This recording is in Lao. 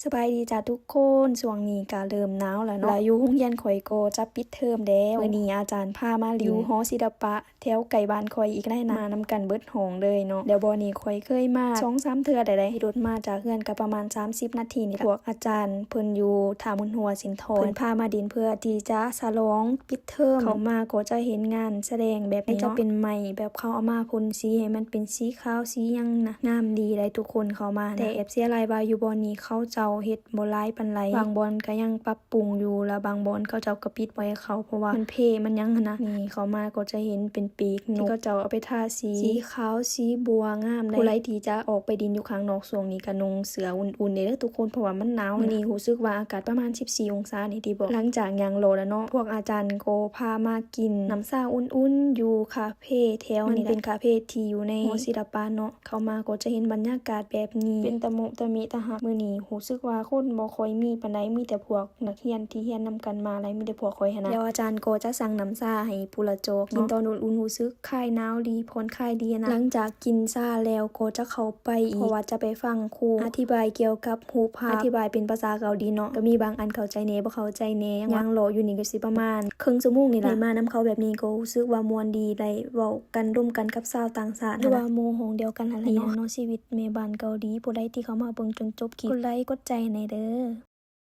ສະບາຍດີຈ້າທຸກຄົນ, ຊ່ວງນີ້ກະເລີ່ມໜາວແລ້ວເນາະ ແລະຢູ່ໂຮງຮຽນຂ້ອຍກໍຈະປິດເທີມແລ້ວ. ມື້ນີ້ອາຈານພາມາຫຼິ້ນຢູ່ຫໍສິລະປະແຖວໃກ້ບ້ານຂ້ອຍອີກແລ້ວນະ, ມານຳກັນເບິດຫ້ອງເລີຍເນາະ. ແລ້ວບ່ອນນີ້ຂ້ອຍເຄີຍມາສອງສາມເທື່ອແລ້ວເດ້, ຂີ່ລົດມາຈາກເຮືອນກໍປະມານສາມສິບນາທີນີ້ແຫຼະ. ພວກອາຈານເພິ່ນຢູ່ທ່າມຸນຫົວສິນທອນ ເພິ່ນພາມາດິນເພື່ອທີ່ຈະສະຫຼອງປິດ ເທີມ. ເຂົ້າມາກໍຈະເຫັນງານສະແດງແບບນີ້ເນາະ, ຈະເປັນໄມ້ແບບເຂົາເອົາມາພົ່ນສີໃຫ້ມັນເປັນສີຂາວສີຫຍັງນະ, ງາມດີໄດ໋ທຸກຄົນເຂົ້າມານະ. ແຕ່ແອບເສຍດາຍວ່າຢູ່ບ່ອນນີ້ເຂົາເຈົ້າເຮັດບໍ່ຫຼາຍປານໃດ, ບາງບ່ອນກໍຍັງປັບປຸງຢູ່ ແລ້ວບາງບ່ອນເຂົາເຈົ້າກໍປິດບໍ່ໃຫ້ເຂົ້າ ເພາະວ່າມັນເພມັນຫຍັງຫັ້ນນະ. ນີ້ເຂົ້າມາກໍຈະເຫັນເປັນປີກນົກທີ່ເຂົາເຈົ້າເອົາໄປທາສີ ສີຂາວສີບົວ ງາມໄດ໋. ຜູ້ໃດທີ່ຈະອອກໄປດິນຢູ່ຂ້າງນອກຊ່ວງນີ້ກໍນຸ່ງເສື້ອອຸ່ນໆເດີ້ທຸກຄົນ ເພາະວ່າມັນໜາວ. ມື້ນີ້ຮູ້ສຶກວ່າອາກາດປະມານສິບສີ່ອົງສານີ້ຕິເບາະ. ຫຼັງຈາກຍ່າງເລາະແລ້ວເນາະ, ພວກອາຈານກໍພາມາກິນນ້ຳຊາອຸ່ນໆຢູ່ຄາເຟແຖວນີ້ແຫຼະ, ມັນເປັນຄາເຟທີ່ຢູ່ໃນຫໍສິລະປະເນາະ. ເຂົ້າມາກໍຈະເຫັນບັນຍາກາດແບບນີ້ ເປັນຕະມຸຕະມິຕະຮັກ. ມື້ນີ້ຮູ້ສຶກວ່າຄົນບໍ່ຄ່ອຍມີປານໃດ, ມີແຕ່ພວກນັກຮຽນທີ່ຮຽນນຳກັນມາ ແລະມີແຕ່ພວກຂ້ອຍຫັ້ນນະ. ແລ້ວອາຈານກໍຈະສັ່ງນ້ຳຊາໃຫ້ຜູ້ລະຈອກເນາະ, ກິນຕອນອຸ່ນໆ ຮູ້ສຶກຄາຍໜາວດີ ຜ່ອນຄາຍດີນະ. ຫຼັງຈາກກິນຊາແລ້ວກໍຈະເຂົ້າໄປອີກ ເພາະວ່າຈະໄປຟັງຄູອະທິບາຍກ່ຽວກັບຮູບພາບ, ອະທິບາຍເປັນພາສາເກົາຫຼີເນາະ, ກໍມີບາງອັນເຂົ້າໃຈແດ່ ບໍ່ເຂົ້າໃຈແດ່. ຍ່າງເລາະຢູ່ນີ້ກໍຊິປະມານເຄິ່ງຊົ່ວໂມງນີ້ລະ. ໄດ້ມານຳເຂົາແບບນີ້ກໍຮູ້ສຶກວ່າມ່ວນດີ, ໄດ້ເວົ້າກັນລົມກັນກັບຊາວຕ່າງຊາດ ຫຼືວ່າໝູ່ຫ້ອງດຽວກັນຫັ້ນແຫຼະເນາະ. ຊີວິດແມ່ບ້ານເກົາຫຼີ, ຜູ້ໃດທີ່ເຂົ້າມາເບິ່ງຈົນຈົບຄລິບ ກົດໄລກ໌ ກົດໃຈໃຫ້ແດ່ເດີ້.